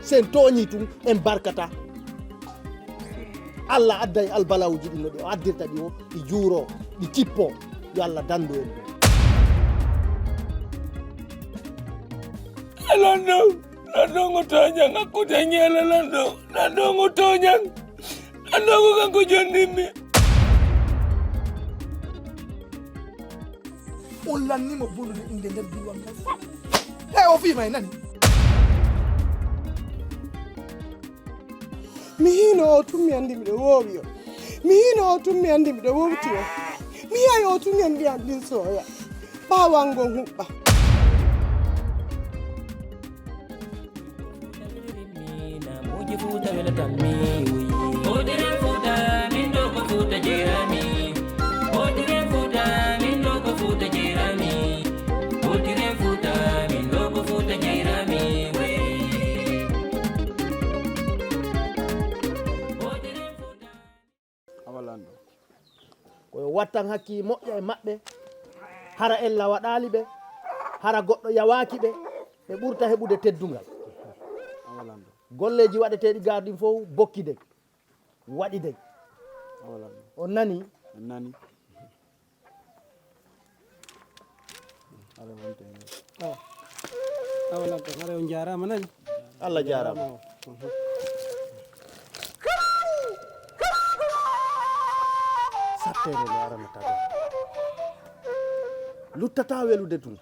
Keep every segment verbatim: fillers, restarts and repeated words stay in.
Si en tooñii tun, en barkataa. Allah adday albalawuuji ɗin no ɗi o addirta ɗi o, ɗi juuroo, ɗi cippoo. Yo Allah danndu en ɗum. Lanɗo, lanɗo ngo tooñan hakkunde ñeela lanɗo. Lanɗo ngo tooñan. Lanɗo ngo kanko jonnimmi. On lannimo bonnude innde nder diiwaan ngal fof. Hey, o fii ma e nani? Mi hiino o tun mi anndi miɗo woowi o. Mi hiino o tun mi anndi miɗo wowti o. Mi yi'ay o tun en ndiyam ɗin sooya. Ɓaawan ngon huɓɓa. Awa lanɗo. Ko yo wattan hakkii moƴƴa e maɓɓe, hara ella waɗaali ɓe, hara goɗɗo yawaaki ɓe, ɓe ɓurta heɓude teddungal. Awa lanɗo. Golleeji waɗeteeɗi gaa ɗin fof bokkiden, waɗiden. Awa lanɗo. On nanii? En nanii. Awa lanɗo, hara on jaaraama nani. Allah jaaraama. Satteede nde arana tagaa. Luttataa welude tun.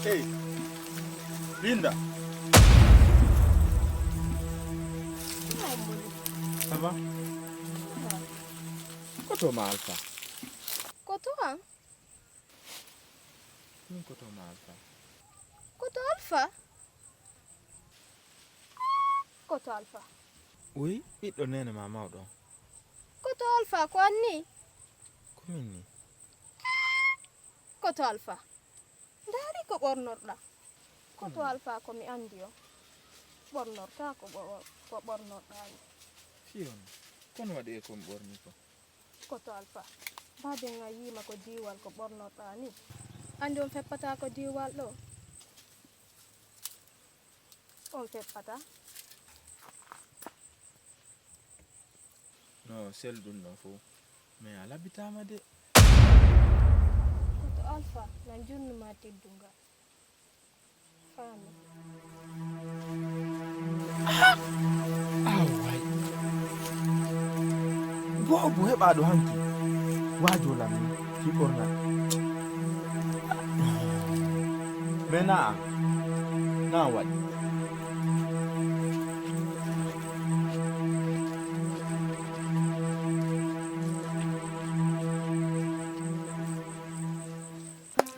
Hey, Linda. Ça va? Ko to ma Alpha? Ko to an? Min ko to ma Alpha? Ko to Alpha? Ko to Alpha? Oui, ɓiɗɗo neene ma mawɗo. Ko to Alpha ko an ni? Ko min ni. Ko to Alpha? Ndaari ko ɓornorɗa. Ko to Alpha ko mi anndi o. Ɓornorta ko ɓo-, ko ɓornorɗa ni. Fiyon, kono waɗi e ko mi ɓorni ko? Ko to Alpha. Baaden a yiima ko diiwal ko ɓornorɗa ni. Anndi on feppataa ko diiwal ɗo. On feppataa. No sel ɗum ɗo fof. Mais a labitaama de. Ko to Alpha nan jonnuma teddungal. Faami. Awa way. Boobo heɓaaɗo hanki. Waajoo lan ni, fii ɓornal. Mais naa, naa waɗi.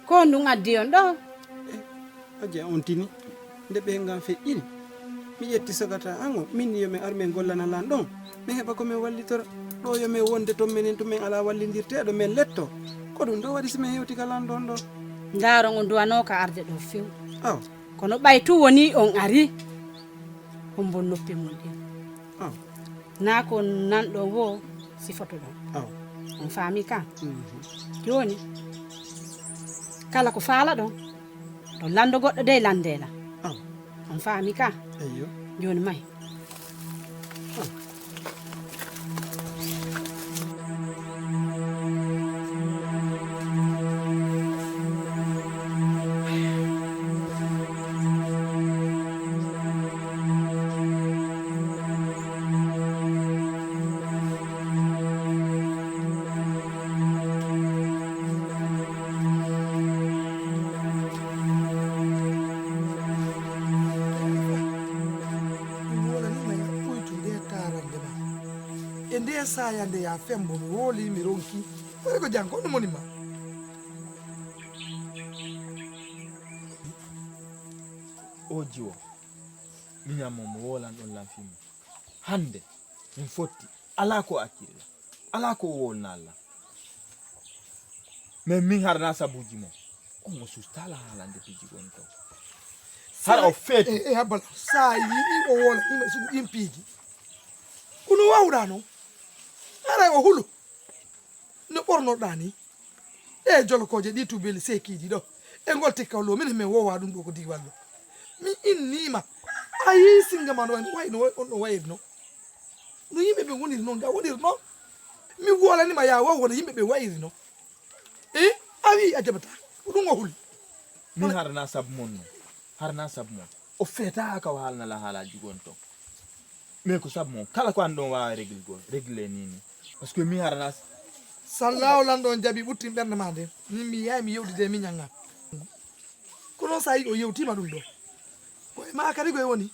Ko on ɗum addi on ɗo? Eh, Hajiya on tini. Nde ɓeyngu am feƴƴini, mi ƴetti sagata an o, min yo mi ar min gollana lan ɗon. Mi heɓa ko min wallitora. Ɗo yo min wonde ton minen tun min alaa wallindirteeɗo, min letto. Ko ɗum ɗo waɗi si min hewti ka lan ɗon ɗo? Ndaaron on duwanooka arde ɗo few. Aw. Kono ɓay tun woni on ari, on mbon noppi mon ɗin. Aw. Naa ko nanɗon woo sifotoɗon. Aw. On faami ka? Mhm. Jooni, kala ko faalaɗon, to lanndo goɗɗo dey lanndee lan. Aw. On faami ka? Eyyo. Jooni may. Aw. Nde saya nde ya fembo mi woli mi ronki. Wari ko jang ko no moni ma. O jiwo. Miñam mo mo wolan ɗon lan fimmo. Hande min fotti. Ala ko acciri lan. Ala ko wolna lan. Mais min harna sabuji mo. Omo sustala haalande piji gon ton. Hara o feeti. E habbal sa yiɗi o wola ɗima sugu ɗin piiji. Kono wawɗa noon. Haray o hulu. No ɓornoɗa ni. Ɗe jolokooje ɗi tubeli seekiiji ɗo. E ngol tikkawlo min min wowa ɗum ɗo ko diwallo. Mi innima. A yii singa ma no wayno wayno on no wayri no. No yimɓe ɓe woniri noon ga woniri noon. Mi wolanima ya waw wona yimɓe ɓe wayri noon. E a wi a jaɓata ko ɗum o huli. Min harana sabu mon noon. Harana sabu mon. O feeta ka o haalnala haalaji gon ton. Mais ko sabu mon kala ko an ɗon wawa régle gol régle ni ni. Parce que mi harana. Sallawo lanɗo on jaɓi ɓuttin ɓernde ma nden. Min mi yahay mi yewtide mi ñanga. Ko noon sa yi o yewtima ɗum ɗo. Ko e ma kadi koye woni.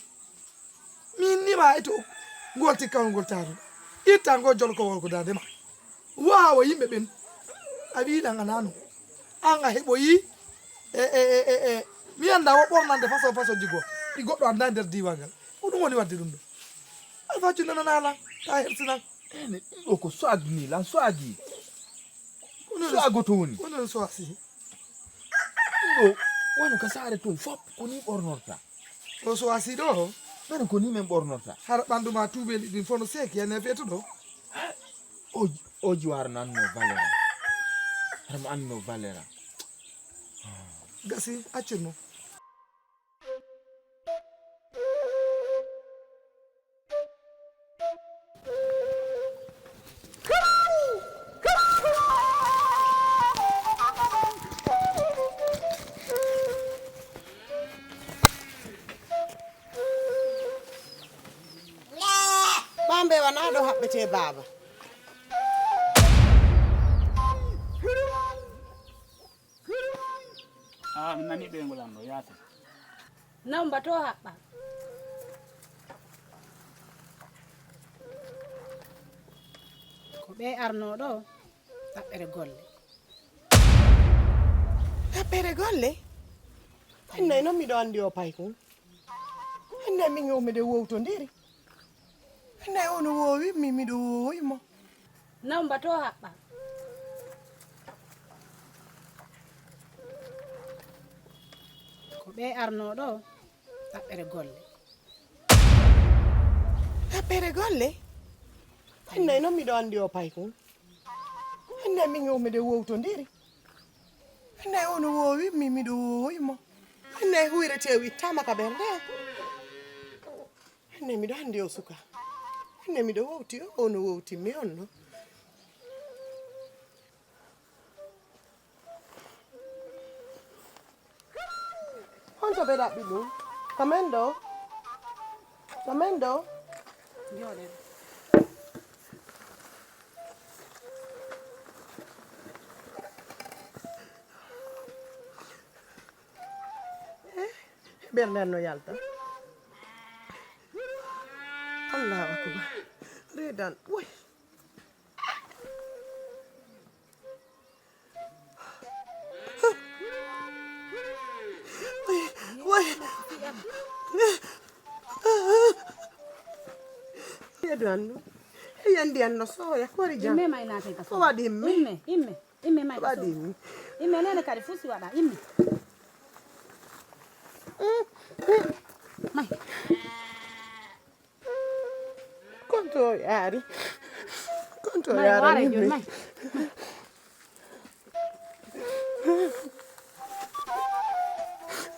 Mi innima e to ngol tikkawol ngol taatu itta ngol jolkowol ko dade ma wawa yimɓe ɓen. A wiɗan anano an a heɓoyi. E e e e e mi anda wo ɓornande façon façon ji goo ɗi goɗɗo anda e nder diwan ngal. Ko ɗum woni wadde ɗum ɗo. Alfaji nananala ta hersinan. Ene ɗum ɗo ko soagni lan soagi. Soago to woni. Onon soasi. Ɗo wano ka saare tun fop ko ni ɓornorta. O soasi ɗo. Ɓen ko ni men ɓornorta. Har ɓandu ma tuubeli ɗin fof no seeki ene feetu ɗo. O o jiwaaro nan no valera. Har mo an no valera. Gasi accir mo. Ɓambe wona ɗo haɓɓete baaba. Ah, mi nani ɓeyngu lan ɗo yaasi. Nawmba to haɓɓa. Ko ɓe arno ɗo ɗaɓɓere golle. Ɗaɓɓere golle? Hannde noon miɗo anndi o paykun. Hannde min o miɗo wowtondiri. Hannde o no woowi mi miɗo woowi mo. Nawmba to haɓɓa. Ko ɓe arno ɗo ɗaɓɓere golle. Ɗaɓɓere golle? Hannde noon miɗo anndi o paykun. Hannde min o miɗo wowtondiri. Hannde o no woowi mi miɗo woowi mo. Hannde huyrete o ittama ka ɓernde. Hannde miɗo anndi o suka. Hannde miɗo wowti o, o no wowti mi on no. Honto ɓe ɗaɓɓi ɗum? Ko men ɗo? Ko men ɗo? Jooɗen. Eh, ɓerɗe an no yalta. Allahu akbar. Reedan, woy. Woy. Yeedu annu. E yandi anno soya kori jam. Imme may naate ka. Ko waɗi immi? Imme, imme, imme may ka. Waɗi immi? Imme nene kadi fusi waɗa imme. May. Konto yaari. Konto yaari. May.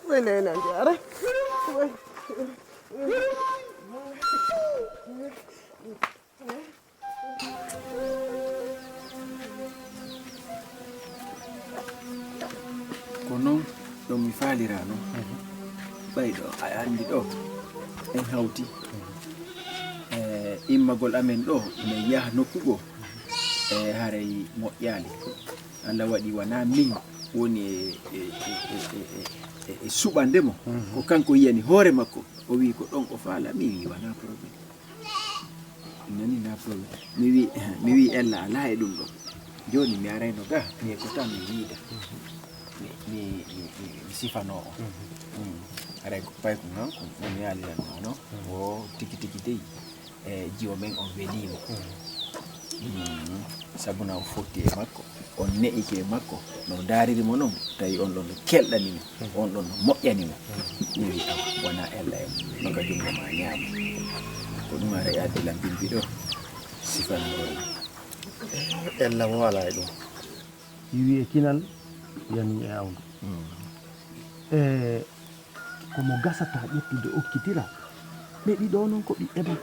Way nena jaara. Way. Ko noon ɗum mi faalira noon. Ɓayɗo a anndi ɗo en hawti. E immagol amen ɗo men yaha nokku goo. E haray moƴƴaali. Allah waɗi wonaa min woni e e e e e e suɓande mo. Ko kanko yiyani hoore makko o wii ko ɗon o faala mi wii wonaa problème. Nani na problème. Mi wi mi wi ella ala e ɗum ɗo. Joni mi arayno ga mi e kota mi wiida. Mi mi mi mi sifano o. Mm. Aray ko pay ko non ko mi yalirano ano. Wo tiki tiki dey. E jiwo men on welimo. Mm. Sabu na o fotti e makko. On ne'ike e makko no ndaariri mo non tawi on ɗon no kelɗani mo on ɗon no moƴƴani mo. Ɓuri am wona ella e mo no ka junngo ma ñaamo. Ko ɗum ara e addi lam bimbi ɗo sifanagol. Ella mo wala e ɗum. Yiwi e kinal yani e awndu. E Ko mo gasata ƴettude okkitira. Ɓe ɗiɗo noon ko ɓiɓɓe ma.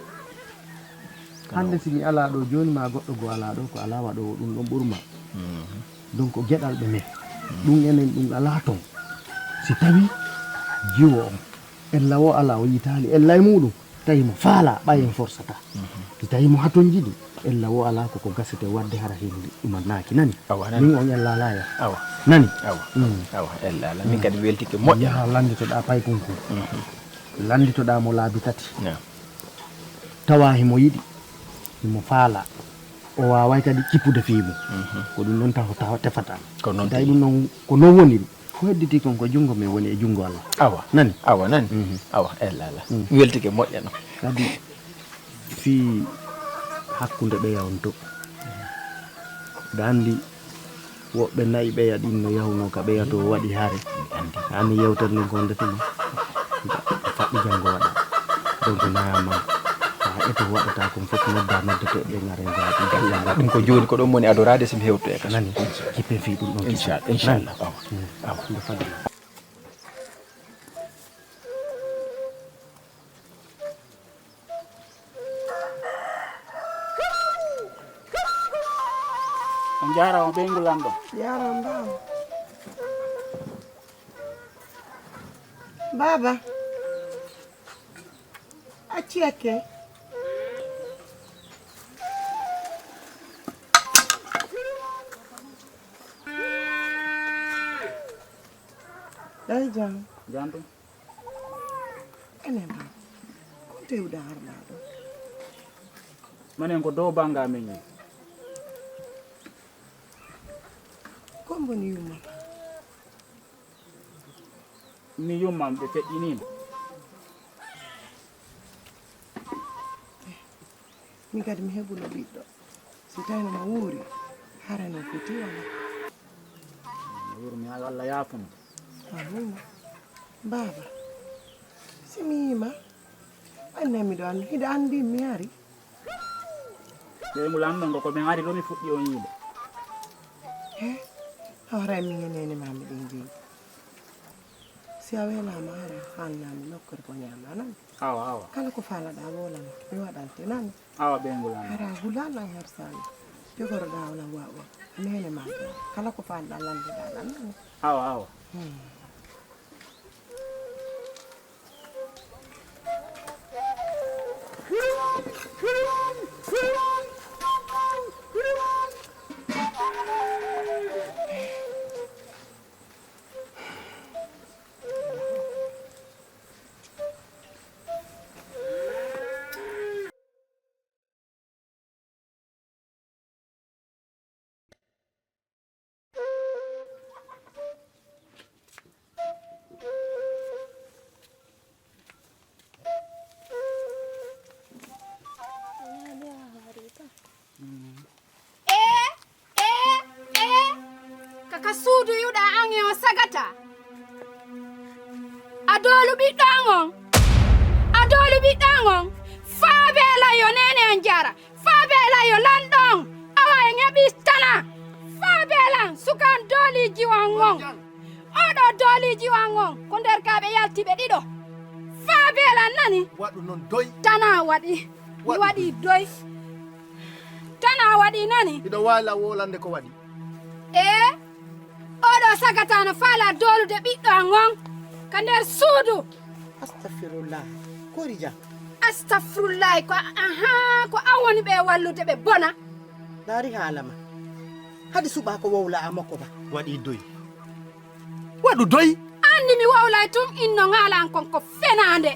Hannde si mi alaa ɗo jooni ma goɗɗo goo alaa ɗo ko alaa waɗoowo ɗum ɗon ɓurma. Donc geɗal ɓe men ɗum enen ɗum alaa toon. Si tawi jiwo on ella wo alaa o yitaali ella e muuɗum tawi mo faalaa ɓay en forsataa. Si tawi mo haton jiɗi ella wo alaa koko gasete waɗde hara heen ɗumannaaki nani. Awa nani. Min on ella alaa ya. Awa. Nani. Awa. Awa ella alaa min kadi weltike moƴƴa. Yaha lannditoɗaa paykun kun. Lannditoɗaa mo laabi tati. Tawa himo yiɗi himo faalaa. O waaway kadi kippude fii mum. Ko ɗum ɗon taho taho tefataa. Ko noon tawi ɗum ɗon ko non woniri. Ko hedditi kon ko junngo men woni e junngo Allah. Awa nani. Awa nani. Awa ella alaa. Weltike moƴƴa no. Kadi fii hakkunde ɓeya on to. Mbiɗa anndi woɓɓe na'i ɓeya ɗin no yahunoo ka ɓeya to waɗi hare. Anndi yewtere nden ko honde tuma. Faɗɗi janngo waɗa. Donc nayaama haa eto waɗata kon fof nodda noddeteeɓe ngara njaha ɗum. Ɗum ko jooni ko ɗon woni adoraade si mi hewtu e kas. Nani kippen fii ɗum ɗon. Inchallah. Awa. Awa. Nde fadde. On njaaraama ɓeyngu lanɗo. Njaaraama baaba. Baaba. Acci hakke. Ɗay jam. Jam ɗum. Enen ɗo. Ko tewɗa harɗa ɗo? Manen ko dow bannga men ni. Ko mboni yumma ma? Mi yummam ɓe feƴƴiniima. Min kadi mi heɓuno ɓiɗɗo. Si tawino mo wuuri, hara no foti wala? Mi yurmi hay Allah yaafuma. Amin. Baaba, si mi yima, anne miɗo anndi, hiɗa anndi mi ari. Ɓe ngol anndon ko ko min ari ɗo mi fuɗɗi on yiide. He, hawra e min e nene ma miɗen jeyi. Si a weelaama hara haalnami nokkure ko ñaama nani. Awa awa. Kala ko faalaɗa woolama mi waɗante nani. Awa ɓeyngu lan. Hara hulalan hersaani jogoroɗa ola wawa. Nene ma kala ko faalaɗa landeɗa lan nani. Awa awa. Hmm. Ee, ee, ee, kaka suudu yuɗa an e o sagata. A doolu ɓiɗɗo an on. A doolu ɓiɗɗo an on. Faa beela yo neene an jara. Faa beela yo lanɗo on. Awa en heɓi tana. Faa beela an suka an dooliiji o an on. Oɗo dooliiji o an on ko nder ka ɓe yalti ɓe ɗiɗo. Faa beela an nani. Waɗu non doy. Tana waɗi. Mi waɗi doy. Tana waɗi nani. Miɗo waala wolande ko waɗi. Ee, oɗo sagata no faala doolude ɓiɗɗo an on ka nder suudu. Astafirullah. Kori jam. Astafirullah ko aha ko an woni ɓe wallude ɓe bona. Ndaari haala ma. Hade suɓaa ko wowla a mokko ba. Waɗi doy. Waɗu doy. Anndi mi wowlay tun inno ŋaalan kon ko fenaande.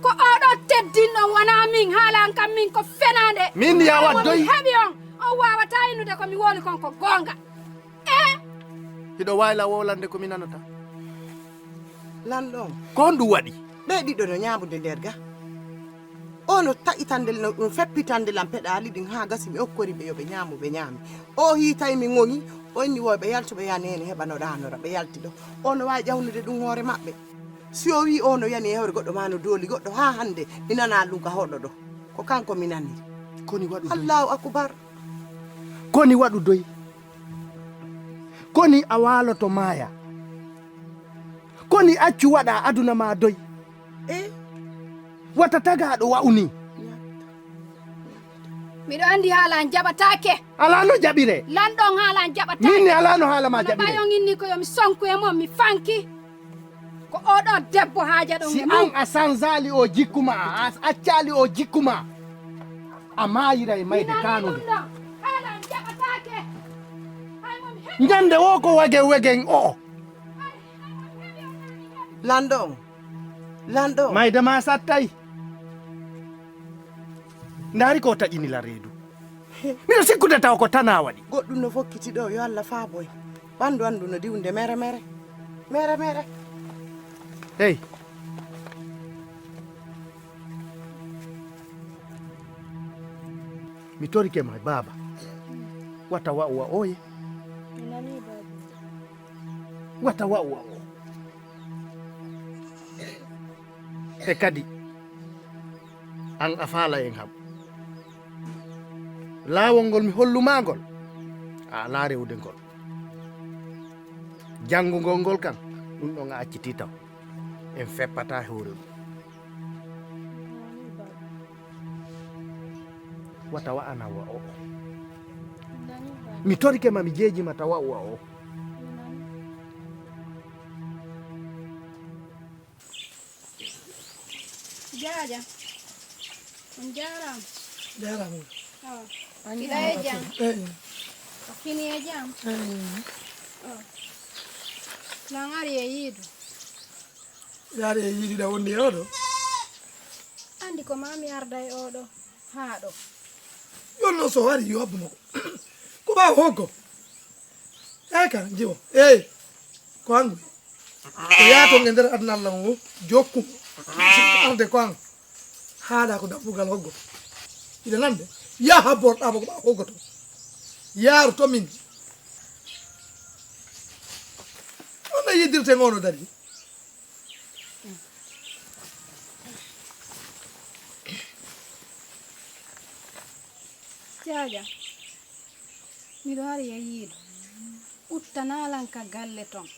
Ko oɗo Eddin ɗon wonaa min, haalaan kam min ko fenaande. Min ya waddoy. Heɓi on, on waawataa innude ko mi wowli kon ko goonga. E? Hiɗo waayla wowlande ko mi nanata. Lanɗo on. Ko honɗum waɗi? Ɓee ɗiɗo no ñaamude nder ga. O no taƴitande, no ɗum feppitande lan peɗaali ɗin haa gasi mi okkori ɓe yo ɓe ñaamu, ɓe ñaami. O hiitay mi ŋoŋi, o inni wo ɓe yaltu ɓe yaha neene heɓa no ɗaanora, ɓe yalti ɗo. O no waawi ƴawnude ɗum hoore maɓɓe. Si o wi'i o no yani e hoore goɗɗo maa no dooli goɗɗo haa hannde mi nanaa ɗum ka hoɗo ɗo. Ko kanko mi nani. Koni waɗu doy. Allahu akubar. Koni waɗu doy. Koni a waaloto maaya. Koni accu waɗa aduna maa doy. E? Wata tagaaɗo wa'u ni. Miɗo anndi haala an jaɓataake. Alaa no jaɓire. Lanɗo on haala an jaɓataake. Min ni alaa no haala ma jaɓire. Ɓayon inni ko yo mi sonku e mon mi fanki. Ko oo ɗoo debbo haajaɗon e mun. Si an a sanzaali oo jikku ma, a accaali oo jikku ma, a maayira e mayde kaanunde. Haala an jaɓataake. Ñande woo ko wegen wegen oo. Lanɗo on. Lanɗo on. Mayde ma sattay. Ndaari ko taƴini la reedu. Miɗo sikkude taw ko tanaa waɗi. Goɗɗum no fokkiti ɗo, yo Allah faabo en. Ɓanndu anndu no diwde mere mere. Mere mere. Hey. Mi torike ma, baaba. Wata wa'u wa'oye. Mi nanii, baaba. Wata wa'u wa'o. E kadi, an a faala en haɓu. Laawol ngol mi hollu maa ngol, a alaa rewude ngol. Janngugol ngol kan, ɗum ɗon a accitii taw. En feppataa e hoore ɗum. Wata wa'ana wa o. Mi torike ma, mi jeeji ma, tawa wa o. Jaaja, on jaaraama. Jaaraama. Awa. An Kiɗa e jaaraama. Jam. Eyi. A fini e jam. Eyi. Oh. Lan ari e yiidu. Yaade e yiidu da wondi e oɗo. Andi ko ma mi arda e oɗo. Haa ɗo. Yonno so wari yo abbuno ko. Ko ɓaawo hoggo. Eyi ka, jiwo. Eyi. Ko an goy. Ko yaato nge nder aduna Allah o jokku. Arde ko an. Haala ko dabbugal hoggo. Ina nande. Yaha borɗa mo ko ɓaawo hoggoto. Yaaru to min. On no yiddirte ngono dari. Jaaja, miɗo ari e yiidu. Uttanaa lan ka galle ton.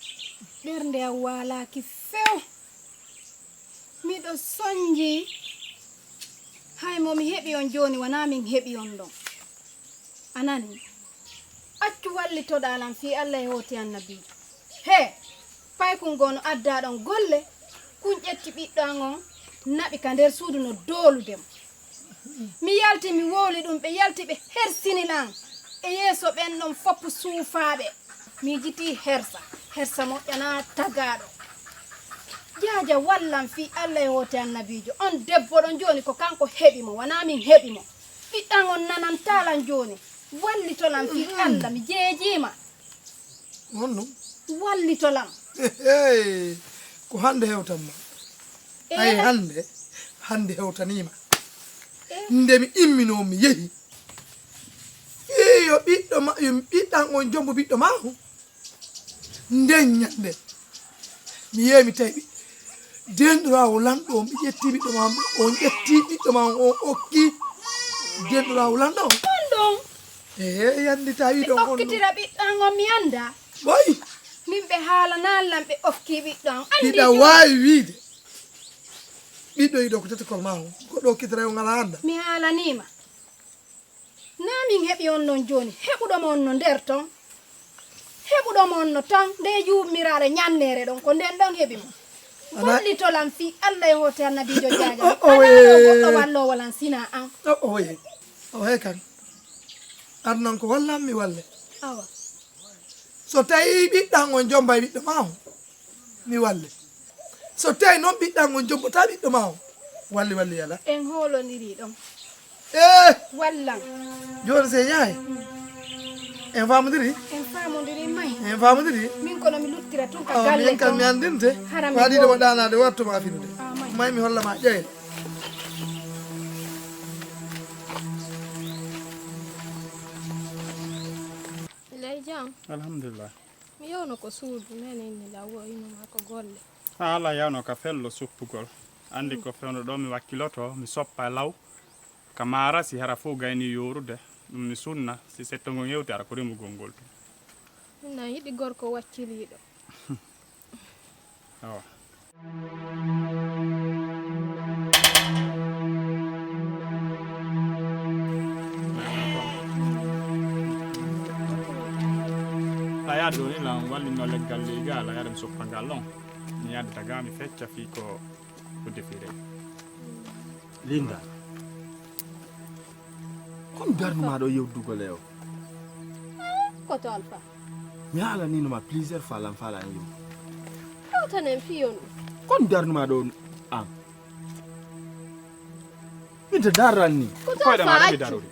Ɓernde am waalaaki few. Miɗo sonji. Hay mo mi heɓi on jooni, wanaa min heɓi on ɗon. A nani? Accu wallitoɗaa lan fii Alla e hooti annabiijo. Hee, paykun goo no addaa ɗon golle, kun ƴetti ɓiɗɗo an on, naɓi ka nder suudu no doolude mo. Mi yalti, mi wowli ɗum, ɓe yalti, ɓe hersini lan e yeeso ɓen ɗon fof suufaaɓe. Miijitii hersa, hersa moƴƴanaa tagaaɗo. Jaaja, wallan fii Alla e hooti annabiijo. On debbo ɗon jooni ko kanko heɓi mo, wanaa min heɓi mo. Ɓiɗɗo an on nanantaa lan jooni. Wallito lan fii Alla, mi jeejii ma. Honno? Wallito lan. Ko hannde hewtan ma. Ay hannde, hannde hewtanii ma. Nde mi imminoo mi yehi. Fii yo ɓiɗɗo ma, yo ɓiɗɗo an on jombo ɓiɗɗo ma on. Nden ñande, mi yehi mi tawi ɓi-, denɗiraawo lanɗo on, ɓe ƴetti ɓiɗɗo ma on, on ƴetti ɓiɗɗo ma on, on okki denɗiraawo lanɗo on. On ɗon? Ee, yandi tawi ɓe ɗon on ɗon. Okkitira ɓiɗɗo an on, mi anndaa. Ɓoy! Min ɓe haalanaali lan ɓe okki ɓiɗɗo an. Anndi ɗum. Hiɗa waawi wiide, ɓiɗɗo iɗo ko tetekol ma on, goɗɗo okkitira on alaa annda. Mi haalanii ma. Naa min heɓi on non jooni, heɓuɗo mo on no nder ton. Heɓuɗo mo on no ton, nde juumiraare ñanneere ɗon, ko nden ɗon heɓi mo. Ana- Wallito lan fii Alla e hooti annabiijo Jaaja. O, o, o, Alaa ɗo goɗɗo walloowo lan sinaa an. O, o, oye. O, he kan. Arnan ko wallan mi walle. Awa. So tawi ɓiɗɗo an on jombay ɓiɗɗo ma on, mi walle. So tawi noon ɓiɗɗo an on jombotaa ɓiɗɗo ma on, Walli, walli, yala. En hoolondiri ɗon. Eh! Wallan. Jooni se yahay. En faamondiri? En faamondiri may. En faamondiri? Min kono mi luttira tun ka galle. Min kam mi anndinte. Hara mi waɗi ɗo waɗanaade wattu ma finude. Ah, may. May mi holla ma ƴeew. Ley jam. Alhamdulillah. Mi yewno ko suudu, men inni law o ino ma ko golle. Haa ala yawno ka fello suppugol. Anndi ko fewndo ɗo mi wakkiloto, mi soppa law. Ka maara si hara fof gayni yorude, ɗum mi sunna, si setto ngo ŋewti ara ko rimugol ngol tun. Min na yiɗi gorko wacciliiɗo. Awa. Laya doni lan wallino leggal leygal, laya ɗum soppangal on. Mi yadda ga mi fecca fii ko ko defire. Linda. Kon darnuma ɗo yewdugol e o? Koto Alfa. Mi haalanino ma plusieurs fois lan faala en yewdu. Hewtanen fiyon. Kon darnuma ɗo an? Min to darran ni. Koto Alfa accu.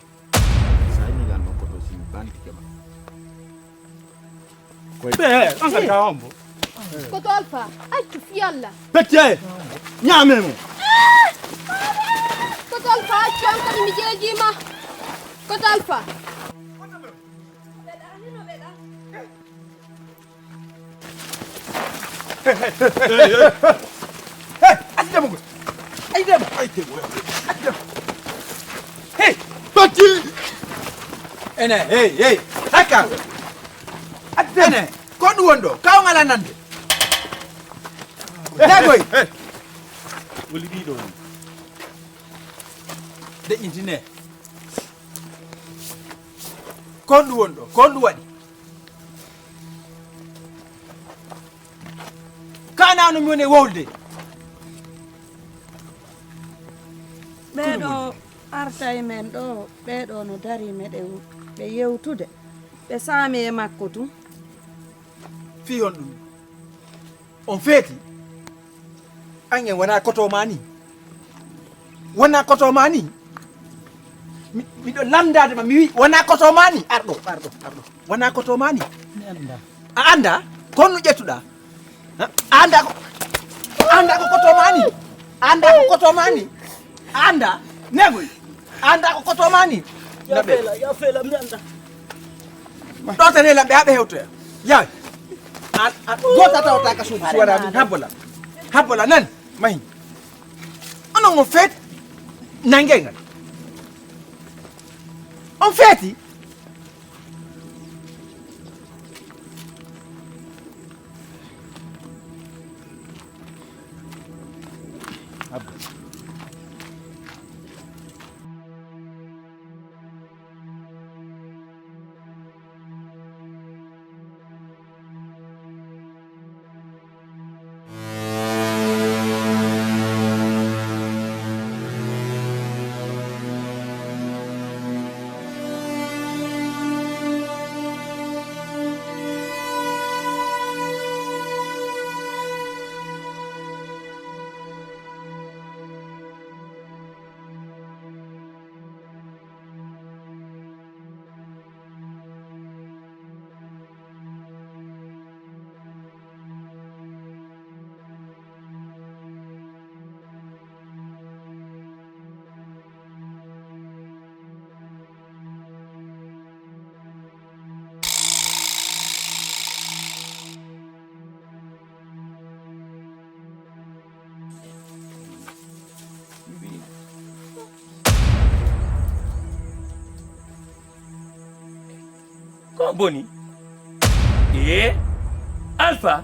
Sai mi lan ɗon koto si mi bantike ma. Koy. Be, an ka ka hombo. Koto Alfa, accu fi Alla. Pete! Ñaame mo. Koto Alfa, accu an kadi mi jeejima. Koto Alfa. Hey, hey, hey. Hey, accu demo ko. Ay demo. Ay demo. Accu demo. Hey, batti. Ene, hey, hey. Haka. Accu demo. Ene, ko ɗum won ɗo? Kaw ngala nande. Hey, hey, hey. Woli ɗiɗo woni. Deƴƴintine. Ko ɗum won ɗo? Ko ɗum waɗi? Kana no mi woni e wowlde. Ɓeeɗo arta e men ɗo, ɓeeɗo no dari meɗe, ɓe yewtude. Ɓe saami e makko tun. Fii honɗum? On feeti? An en wona koto ma ni? Wona koto ma ni? Mi, miɗo landaade ma, mi wi, wona koto ma ni? Arɗo, arɗo, arɗo. Wona koto ma ni? Mi anndaa. A anndaa? Ko honno ƴettuɗaa? Ha? A anndaa ko, a anndaa ko koto ma ni? A anndaa ko koto ma ni? A anndaa? Negoy. A anndaa ko koto ma ni? Ya fela, ya fela, mi anndaa. Ɗo tan e lamɓe haa ɓe hewtoya. Yaw. A, a, goota tawata ka suudu, si wonaa ɗum. Habbola. Habbola nan. Mahi. Onon on feet. Nange ngal. On feeti. Ko boni? Ee, Alfa,